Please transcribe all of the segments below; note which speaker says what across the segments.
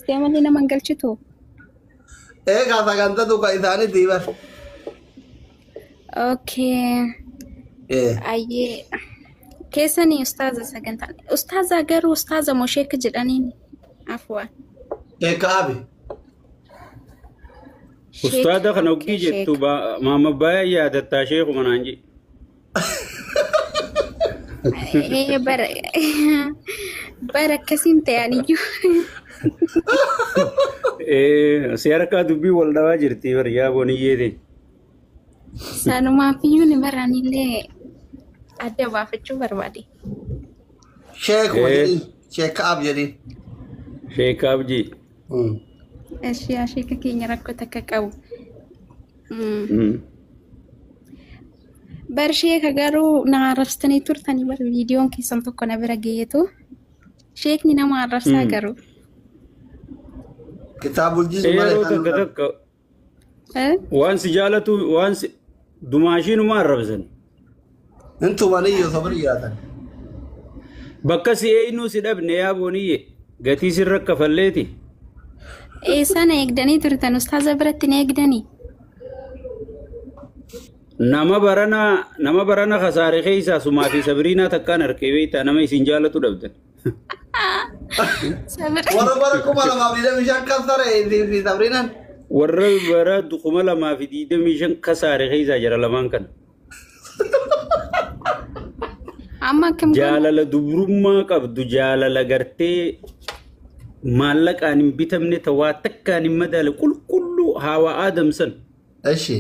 Speaker 1: Qopheessitee malee nama hin galchitu.
Speaker 2: Eegaa sagantaa ka isaaniitii bar.
Speaker 1: Okay. Ayyee. Keessanii ustaaza sagantaan. Ustaaza garuu ustaaza moo sheeka jedhaniin? Afwaan.
Speaker 2: Sheeka Abi.
Speaker 3: Ustaada kana hoggii jettu maama baay'ee yaadattaa sheekuma naan jedhe.
Speaker 1: Bara bara akkasiin ta'an iyyuu.
Speaker 3: Si harkaa dubbii wal dhawaa jirti bari yaa booniyyee ta'e.
Speaker 1: Sanumaaf iyyuu ni baranillee adda baafachuu barbaade.
Speaker 2: Sheekuma jedhiin. Sheeka Ab jedhiin.
Speaker 3: Sheeka Abjii.
Speaker 1: Ishee sheeka keenya rakkoo takka qabu. Bar sheeka garuu na arrabsitanii turtanii bar viidiyoon keessan tokko na bira geeyetu. Sheekni nama arrabsaa garuu.
Speaker 2: Kitaabul jisu malee.
Speaker 3: Yeroo takka takka waan si jaalatu waan si dumaashiinuma arrabsan.
Speaker 2: Intumaniyyuu sabri yaatan.
Speaker 3: Bakka si eenyu si dhabne yaa booniyye gatii sirra kafalleeti.
Speaker 1: Eessana eegdanii turtan ustaaza biratti ni eegdanii.
Speaker 3: Nama barana kasaare keessaa sumaa fi Sabriinaa takkaan harkee beektaa nama isin jaalatu dhabdan.
Speaker 2: Warra bara 2025 kasaare fi Sabriinaan.
Speaker 3: Warra bara 2025 kasaare keessaa jira lamaan kana.
Speaker 1: Amma akkam
Speaker 3: Jaalala dubrummaa qabdu jaalala gartee maallaqaan hin bitamne tawaa takkaan hin madaale qulqulluu haawaa aadamsan.
Speaker 2: Eshi.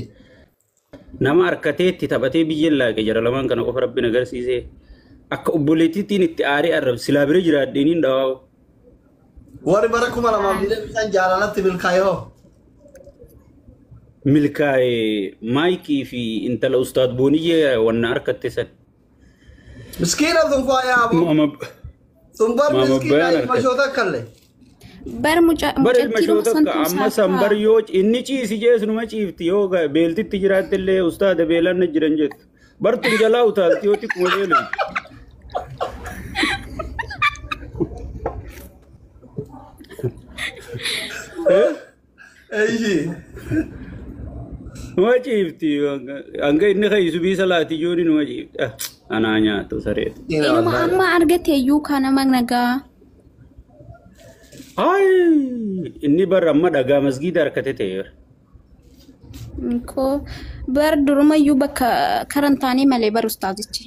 Speaker 3: Nama harkatee itti taphatee biyyeen laaqe jira lamaan kana qofa rabbiin agarsiisee akka obboleettiitiin itti aaree arrab silaa bira jiraadheeniin dhawaa.
Speaker 2: Warri bara 2025 jaalalatti milkaa'e hoo?
Speaker 3: Milkaa'e maayikii fi intala ustaad Booniyyee wanna harkatte san.
Speaker 2: Miskiina sun faayaa aboo. Sun bar miskiina ilma shoota akkallee.
Speaker 1: Bar mucattii
Speaker 3: santu amma san bar yoo inni ciisi jees numa ciifti yoo beeltitti jiraatte illee ustaada beelaan na jiran jettu. Bartun jalaa utaalti yoo xiqquma beelu. Numa ciifti hanga inni kayyisu biisa laati ijooni numa ciifti. Anaa nyaatu sareetu.
Speaker 1: Inuma amma argate iyyuu kana nagaa.
Speaker 3: Ay, inni bara amma dhagaa masgiida harkate ta'e.
Speaker 1: Koo bar durumayyuu bakka karantaanii malee bar ustaazichi.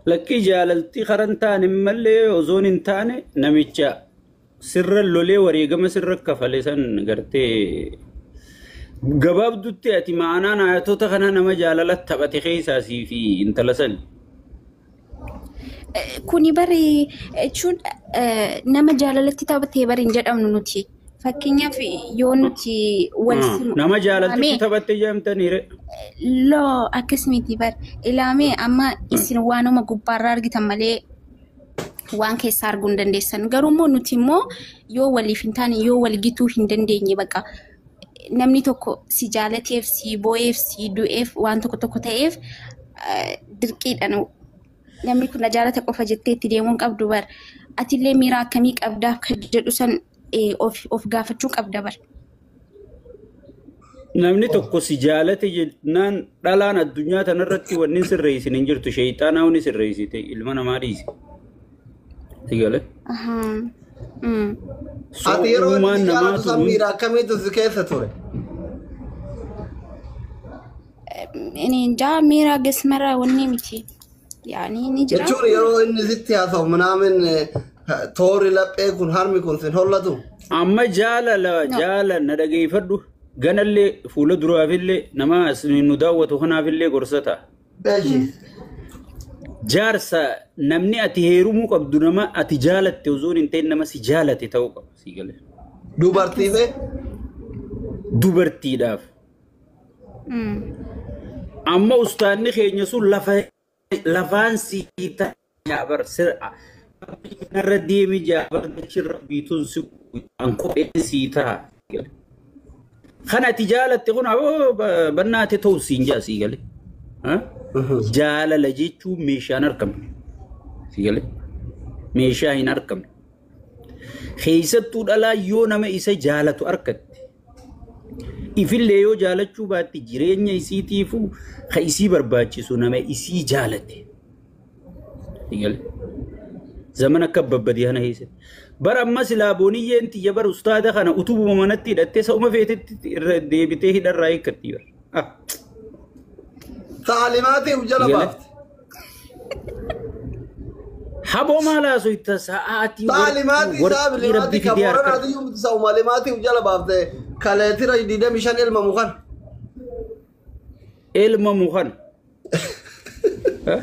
Speaker 3: Lakkii jaalaltii karantaan malee osoon hin taane namicha sirra lolee wareegama sirra kafale san gartee gabaabdutti ati ma'anaan ayatoota kana nama jaalala taphate keessaa sii fi intala san.
Speaker 1: Kuni bari jechuun nama jaalalatti taphatee bari hin jedhamnu nuti. Fakkeenyaaf yoo nuti wal simu.
Speaker 3: Nama jaalalatti taphatte jedhamtaniire.
Speaker 1: Loo akkas miti bari. Ilaamee amma isin waanuma gubbaarraa argitan malee waan keessaa arguu hin dandeessan. Garuu immoo nuti immoo yoo waliif hin taane yoo wal gituu hin dandeenye bakka namni tokko si jaalateef, si boo'eef, si du'eef waan tokko tokko ta'eef dirqiidhaan namni kun na jaalata qofa jettee itti deemuu hin qabdu bar. Atillee miira akkamii qabdaa kan jedhu san of gaafachuu qabda bar.
Speaker 3: Namni tokko si jaalate jennaan dhalaan addunyaa tanarratti wanni sirreessin hin jirtu sheeyxaanaa wanni sirreessite ilma namaa dhiise. Sigale?
Speaker 2: Ati yeroo inni si jaalatu san miira akkamiitu si keessa ture?
Speaker 1: Inni jaa miira gasmara wanni miti. Yaani ni jira.
Speaker 2: Jechuun yeroo inni sitti haasa'u minaamin toorri laphee kun harmi kun sin hollatu.
Speaker 3: Amma jaalala jaalala na dhageeffadhu ganallee fuula duraafillee nama nu daawwatu kanaafillee gorsa ta'a. Jaarsa namni ati heerumuu qabdu nama ati jaalatte osoo hin ta'in nama si jaalate ta'uu qaba si galee.
Speaker 2: Dubartii bee?
Speaker 3: Dubartiidhaaf. Amma ustaanni keenya sun lafaan sii ta'a bar sir'a. Narra deemi jaabar dachirra biituun si an kopheen sii ta'a. Kan ati jaalatte kun bannaate ta'u siin jaa sii galee. Jaalala jechuun meeshaan argamne. Sii galee. Meeshaa hin argamne. Keessattuu dhalaa yoo nama isa jaalatu argatte. Ifillee yoo jaalachuu baatte jireenya isiitiifuu ka isii barbaachisu nama isii jaalate. Zaman akka babbadii kana keessatti. Bara amma silaa booniyyeen tiyya bara ustaada kana utubuma manatti hidhattee sa'uma feetetti irra deebitee hidharraa hiikkatti bara.
Speaker 2: Taalimaatiif jala baafte.
Speaker 3: Haboo maal haasoo itti sa'aatii
Speaker 2: Taalimaatii isaa bilimaatii kan booranaati iyyuu miti sa'uma limaatiif jala baafte kaleetira 25 ilma mukan.
Speaker 3: Ilma mukan.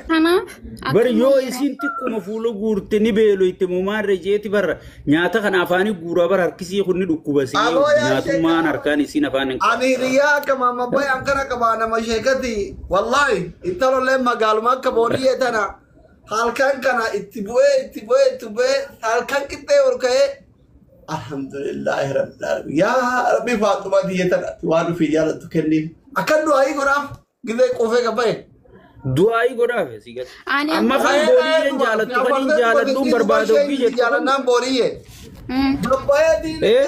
Speaker 1: Kanaaf
Speaker 3: Bar yoo isiin xiqquma fuula guurte ni beelo itti mumaarre jeeti barra nyaata kana afaanii guuraa bara harkisii kun ni dhukkubasee nyaatummaan harkaan isiin afaan hin
Speaker 2: Ani hiriyaa akka maama bayaan kana qabaa nama sheekati wallaahi intalollee magaaluma akka booniyyee tana halkan kana itti bu'ee itti bu'ee itti bu'ee halkan qixxee ol ka'ee alhamdulillahi rabbil alamin yaa rabbi faaxumaa biyya tana waan ofii jaalattu kenniif akkan du'aayii godhaaf gizee quufee gabba'e.
Speaker 3: Du'aayii godhaaf si gala. Amma kan booniyyeen jaalattu kan hin jaaladhuun barbaada ofii jettu.
Speaker 2: Jaalannaan booniyyee. Gabbaa'ee diinee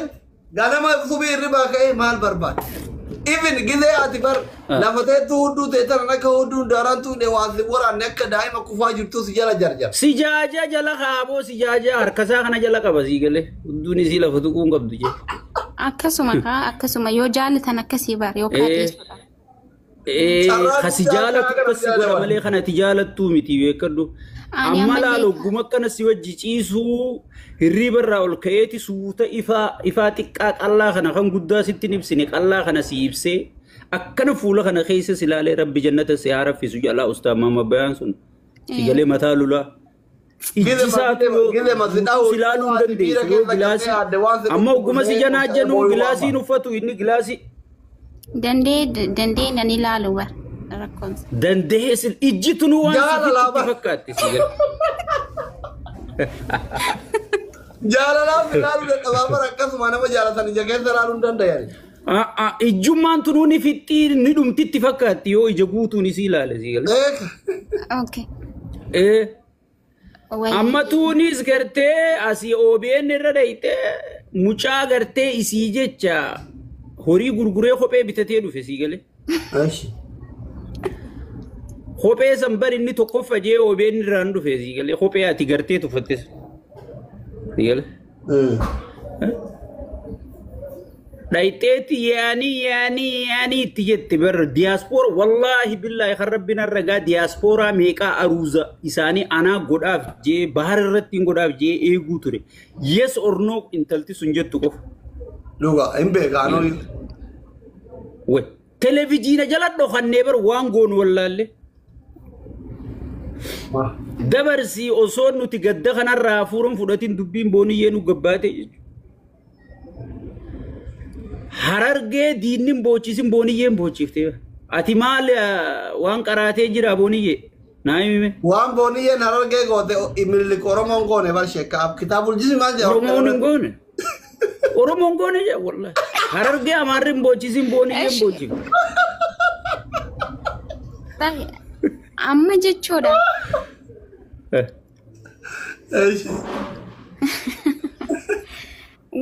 Speaker 2: ganama subii hirribaa ka'ee maal barbaada? Even gizee ati bar lafa teettu hudduu teettan akka hudduun daaraan tuudhe waan si waraanne akka daa'ima kufaa jirtu si jala jarjar.
Speaker 3: Si jaajaa jala kaaboo si jaajaa harkasaa kana jala qaba si galee hudduun isii lafa tuquu hin qabdu jee.
Speaker 1: Akkasuma kaa akkasuma yoo jaalatan akkasii bar yoo kaadhiisudha.
Speaker 3: Kasi jaalatu akkasi godha malee kan ati jaalattuu miti beekadhu. Amma laal ogguma akkana si wajji ciisuu hirriiba irraa ol ka'eeti suuta ifaa ifaa xiqqaa qallaa kana kan guddaa sitti hin ibsine qallaa kana si ibsee akkana fuula kana keessa si ilaalee rabbi jannata si haa raffisu jalaa ustaa maama bayaan sun si galee mataa lulaa. Ijji isaatu si ilaaluu hin dandeessu yoo gilaasii amma ogguma si janaa jennu gilaasiin uffatu inni gilaasii.
Speaker 1: Dandee nan ilaalu bar rakkoonsa.
Speaker 3: Dandee sil ijji tunuu waan sitti fakkaatti si gala.
Speaker 2: Jaalalaaf ilaaluu dadhabaa bara akkasuma nama jaalatan ija keessa ilaaluu hin danda'an.
Speaker 3: Ijjummaan tunuu ni fixxii ni dhumtitti fakkaatti yoo ija guutuun isii ilaale si gala.
Speaker 1: Okay.
Speaker 3: Amma tuunis gartee asii OBN irra dhayitee mucaa gartee isii jecha horii gurguree kophee bitatee dhufe sii galee. Kophee san bar inni tokkoffa jee OBN irraan dhufe sii galee kophee ati gartee tuffatte. Sii galee. Dhayxeetti yaanii yaanii yaanii itti jette bar diyaaspoora wallaahi billaahi kan rabbiin arragaa diyaaspooraa meeqaa aruuza isaanii anaa godhaaf jee bahar irratti hin godhaaf jee eeguu ture. Yes or no intalti sun jettu qofa.
Speaker 2: Dhugaa hin beekaanoo.
Speaker 3: Way televijiina jala dhokannee bar waan goonu wallaalle. Dabarsii osoo nuti gadda kanarraa hafuuran fudhatiin dubbiin booniyyee nu gabbaate jechuudha. Harargee diinni hin boochisin booniyyee hin boochiftee. Ati maal waan qaraatee jira booniyyee? Naa himime.
Speaker 2: Waan booniyyeen harargee goote Minilik Oromoon goone bar sheekka kitaabul jismi maal jedha?
Speaker 3: Oromoon hin goone. Oromoon goone jedha wallahi. Harargee amaarri hin boochisin booniyyee hin boochifte.
Speaker 1: Amma jechuudha.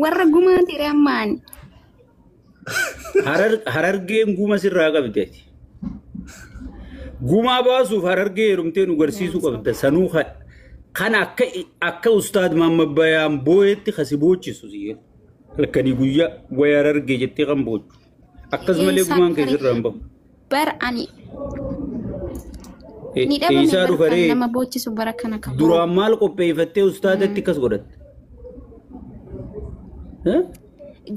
Speaker 1: Warra gumaa ture ammaan.
Speaker 3: Harargeen guma sirraa qabdi. Gumaa baasuuf harargee heerumtee nu garsiisuu qabda. Sanuu kan akka ustaad Maamma Bayaan boo'etti kasi boochisu si halkanii guyyaa wayii harargee jettee kan boochu. Akkasumallee gumaan kee sirraa hin bahu.
Speaker 1: Bar ani ni dhabame bara nama boochisu bara kana qabu.
Speaker 3: Duraan maal qopheeffattee ustaadatti akkas godhatte?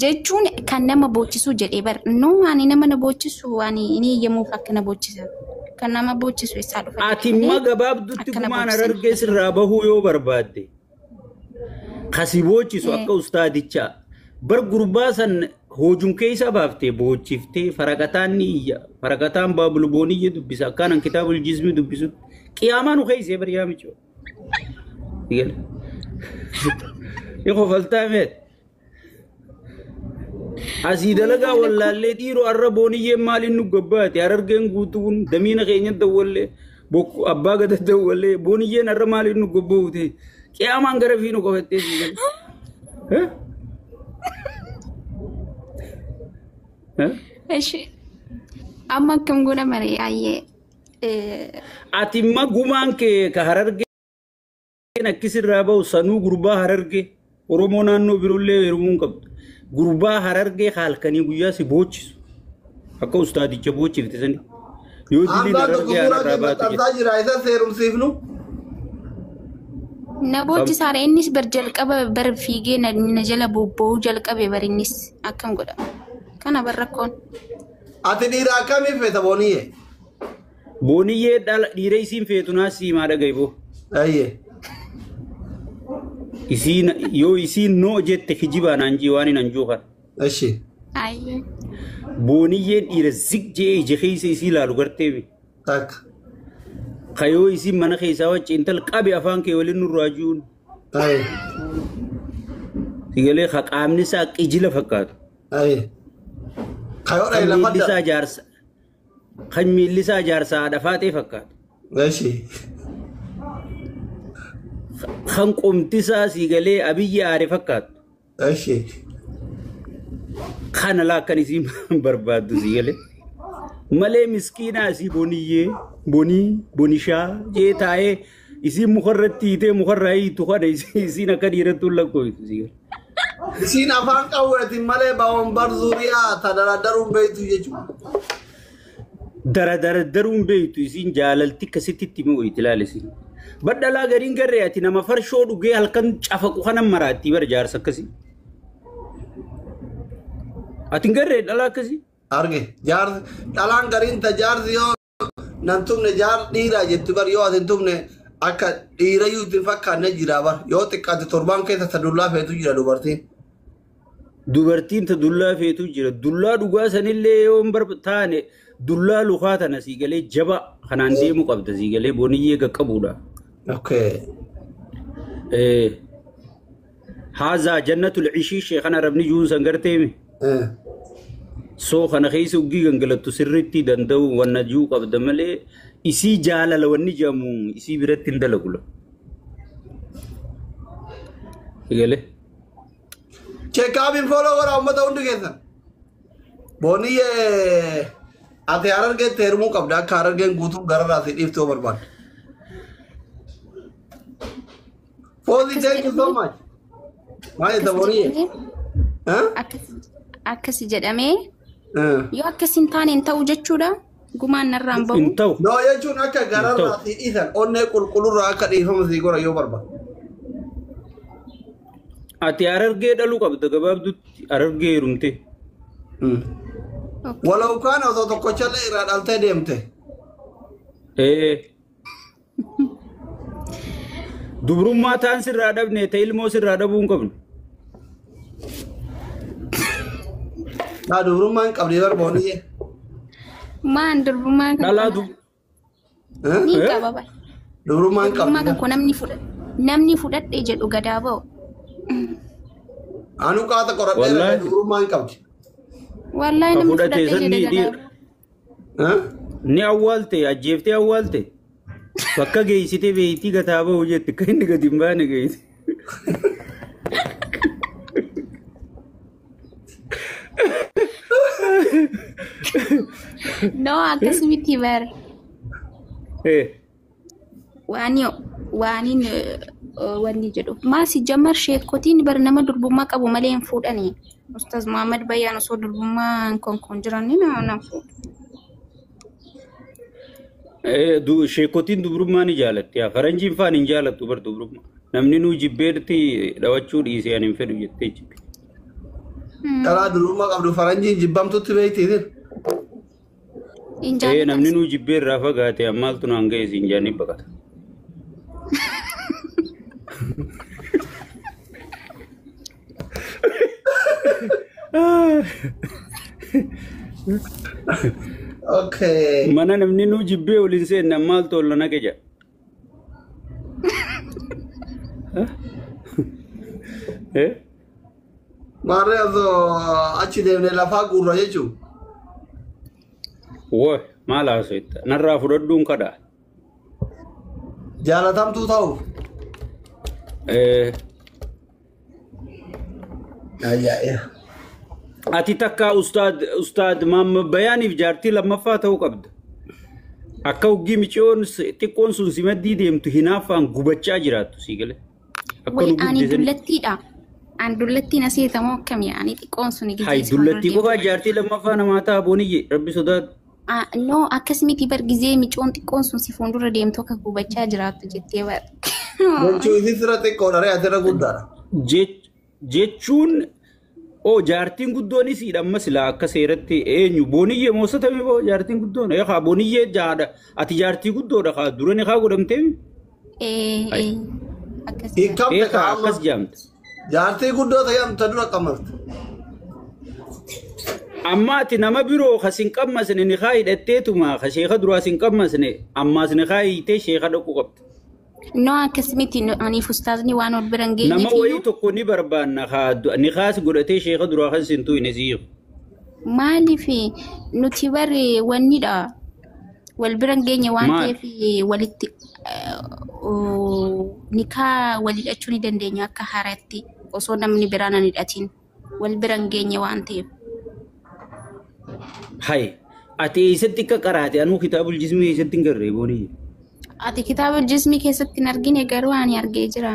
Speaker 1: Jechuun kan nama boochisu jedhee bar no ani nama na boochisu ani inni eeyyamuuf akka na boochisan kan nama boochisu isaa dhufa.
Speaker 3: Ati immoo gabaabdutti gumaan harargee sirraa bahuu yoo barbaadde kasi boochisu akka ustaadichaa bar gurbaa san hoojum keessa baaftee boochiftee faraqataan ni iyya faraqataan baabul booniyye dubbisa akkanan kitaabul jismi dubbisu qiyaamaa nu keessa bar yaa michoo. Yoo faltaa meet. Asii dalagaa wallaallee dhiiroo arra booniyyeen maaliin nu gabbaate harargeen guutuun damiina keenya dawwallee abbaa gada dawwallee booniyyeen arra maaliin nu gabbaate qiyaamaan gara fi nu qabattee si gala. Eh? Eh?
Speaker 1: Eshi. Amma akkam goona maree ayyee.
Speaker 3: Ati imma gumaan kee ka Harargeen akkasirraa bahu sanuu gurbaa Harargee Oromoo naannoo biroollee heerumuu hin qabdu. Gurbaa Harargee halkanii guyyaa si boochisu. Akka ustaadicha boochifte sani. Yoo diliin
Speaker 2: Hambaan tokko
Speaker 3: Harargee
Speaker 2: suuraa
Speaker 3: aanarraa
Speaker 2: kee
Speaker 3: baatu jette.
Speaker 2: maxxansaa jira isa seerumsiifnu.
Speaker 1: Na boochisaara innis bar jalqaba bar fiigee na jala bobba'uu jalqabe bar innis akkam godha. Kana bar rakkoon.
Speaker 2: Ati dhiira akkamii feeta Booniyyee?
Speaker 3: Booniyyee dhiira isiin feetu naas siimaa dhaga'i boo.
Speaker 2: Ayyee.
Speaker 3: Isiin yoo isiin noo jette kijibaa naan jii waan hin anjuu kana.
Speaker 2: Eshi.
Speaker 1: Ayyee.
Speaker 3: Booniyyeen dhiira zig jee ija keessa isii ilaalu gartee mi.
Speaker 2: Takka.
Speaker 3: Kayoo isiin mana keessaa wacce intal qabe afaan kee waliin nurraa jiruun.
Speaker 2: Ayyee.
Speaker 3: Sigalee ka qaamni isaa qijila fakkaatu.
Speaker 2: Ayyee. Kayoo
Speaker 3: Kan
Speaker 2: dhayi
Speaker 3: miilli
Speaker 2: lafa
Speaker 3: isaa jaarsa. Kan miilli isaa jaarsa haadha faatee fakkaatu.
Speaker 2: Eshi.
Speaker 3: Kan qomti isaa sigalee abiyyi aare fakkaatu.
Speaker 2: Eshi.
Speaker 3: Kana laakkan isiin barbaaddu sigalee. Malee miskiinaa isii boniyyee bonii bonishaa jee taa'ee isiin mukarratti hiitee mukarraa hiitu kana isiin akka dhiirattu hin lakkooftu sigalee.
Speaker 2: Isiin afaan qawweetiin malee baawwan zuuriyaa ta daradaruun beektu jechuudha.
Speaker 3: Dara daradaruun beektu isiin jaalalti akkasitti itti mi'ooyti ilaali isiin. Badhalaa gariin garree ati nama farshoo dhugee halkan cafaqu kana maraatti bara jaarsa akkasii. Ati hin garree dhalaa akkasii?
Speaker 2: Arge jaarsi dhalaan gariin ta jaarsi yoo nan tumne jaar dhiiraa jetti bar yoo ati hin tumne akka dhiirayyuu itti hin fakkaanne jira bar yoo xiqqaate torbaan keessa ta dullaa feetu jira dubartiin.
Speaker 3: Dubartiin ta dullaa feetu jira. Dullaa dhugaa sanillee yoo hin taane dullaa lukaa tana sii galee jaba kanaan deemu qabda sii galee boniyyee qaqqabuudha.
Speaker 2: Okay.
Speaker 3: Haazaa jannatul ishiishee kana rabni juun san garteemi. Soo kana keessa uggii gangalattu sirriitti danda'u wanna juu qabda malee isii jaalala wanni jedhamu isii biratti hin dalagula. Galee.
Speaker 2: Cheekaabiin fooloo godha uummata hundi keessan. Booniyyee ati Harargeetti heerumuu qabda akka Harargeen guutuun gararraa si dhiiftuu yoo barbaadde. Foozii thank you so much. Maal jetta Booniyyee?
Speaker 1: Akkasi jedhamee yoo akkas hin taane hin ta'u jechuudha. Gumaan narraa hin bahu.
Speaker 3: Hin ta'u.
Speaker 2: No jechuun akka gararraa si dhiisan onnee qulqullurraa akka dhiifama si godha yoo barbaadde.
Speaker 3: Ati Harargee dhaluu qabda gabaabdutti Harargee heerumte.
Speaker 2: Walau kaan osoo tokkochallee irraa dhaltee deemte.
Speaker 3: Dubrummaa taan sirraa dhabne ta'e ilmoo sirraa dhabuu hin qabnu.
Speaker 2: Naa dubrummaa hin qabdi bar Booniyyee.
Speaker 1: Maan durbummaa kan
Speaker 3: Dhalaa
Speaker 1: koo ni qaba bar.
Speaker 2: Dubrummaa hin
Speaker 1: Durbummaa
Speaker 2: qabdi.
Speaker 1: kan koo namni fudhadhe jedhu gadaa ba'u.
Speaker 2: Anu qaata qoradhee
Speaker 3: Wallaahi.
Speaker 2: dubrummaa hin qabdi.
Speaker 1: Wallaahi
Speaker 3: Ka
Speaker 1: namni
Speaker 3: fudhate
Speaker 1: fudhadhe
Speaker 3: san
Speaker 1: jedhe
Speaker 3: ni
Speaker 1: gadaa ba'u.
Speaker 3: ni awwaalte ajjeeftee awwaalte. Bakka geessitee beeytii gataa bahu jette kan inni gadi hin baane geessite.
Speaker 1: No akkas miti bar. Waaniin wanni jedhu. Maasi jammar sheekotiin bar nama durbummaa qabu malee hin fuudhani. Ustaaz Muhammad Bayyaan osoo durbummaa konkoon jiran na fuudhu.
Speaker 3: Sheekotiin dubrummaa ni jaalatti. Faranjiin faan hin jaalattu bar dubrummaa. Namni nuu jibbeetti dhawachuu dhiisee ani hin fedhu jettee jibbe.
Speaker 2: Dhalaa dubrummaa qabdu faranjiin jibbamtutti beektii.
Speaker 1: Hin jaallatan.
Speaker 3: Namni nuu jibbee irraa fagaate maaltu naan ga'e siin jaanii baqata.
Speaker 2: Okay.
Speaker 3: Mana namni nuu jibbee waliin seenne maaltu ol naqe jedha.
Speaker 2: Maarree osoo achi deemnee lafaa guurra jechuun.
Speaker 3: Woi maal haasofta? Narraa fudhadhuun kadhaa.
Speaker 2: Jaalatamtuu ta'uuf. Ajaa'iba.
Speaker 3: Ati takka ustaad Maamma Bayaaniif jaartii lammaffaa ta'uu qabda. Akka hoggii miciyoon xiqqoon sun si maddii deemtu hinaaffaan gubachaa jiraattu sii galee. Akka
Speaker 1: Way
Speaker 3: nu
Speaker 1: ani
Speaker 3: guddisanii.
Speaker 1: dullattiidha. Ani dullattiin asii ta'moo akkami ani xiqqoon suni
Speaker 3: Hay
Speaker 1: gizee isaan dura
Speaker 3: dullattii qofaa
Speaker 1: deemtu.
Speaker 3: Jaartii lammaffaa namaa ta'a booniyye rabbi sodaatu.
Speaker 1: No, akkas miti bar, gizee micoon xiqqoon sun si fuuldura deemtu akka gubachaa jiraattu jettee bar.
Speaker 2: Jechuun isin sirra xiqqoodha ree, asirra guddaadha.
Speaker 3: Jechuun oo jaartiin guddoon isiidha amma silaa akka seeratti eenyu booniyyee moosatame boo jaartiin guddoon haa booniyyee jaadha ati jaartii guddoodha haa dura ni haa godhamtee.
Speaker 1: Ee
Speaker 3: Hay.
Speaker 1: ee akkas bar.
Speaker 2: Hiikamte
Speaker 3: Ee haa
Speaker 2: kaa'amma.
Speaker 3: akkas jaamte.
Speaker 2: Jaartii guddoo ta'e amta dura qamarte.
Speaker 3: Amma ati nama biroo ka sin qammasne ni haa hidhatteetuma ka sheeka duraa sin qammasne ammaas ni haa hiitee sheeka dhaquu qabda.
Speaker 1: No, akkas miti, aniif ustaazni waan ol bira hin
Speaker 3: Nama
Speaker 1: geenyeef
Speaker 3: wayii
Speaker 1: iyyuu
Speaker 3: tokko ni barbaanna haa ni haas godhatee sheeka duraa kan sin tuyne siif.
Speaker 1: Maaliif nuti barre wannidha wal bira hin geenye waan
Speaker 3: Maal?
Speaker 1: ta'eef walitti nikaa wal hidhachuu ni dandeenya akka haaraatti osoo namni biraan hin hidhatin wal bira hin geenye waan ta'eef.
Speaker 3: Hay ati eessatti akka qaraate anuu kitaabul jismii eessatti hin garree booniyye.
Speaker 1: Ati kitaaba jismii keessatti hin argine, garuu ani argee jira.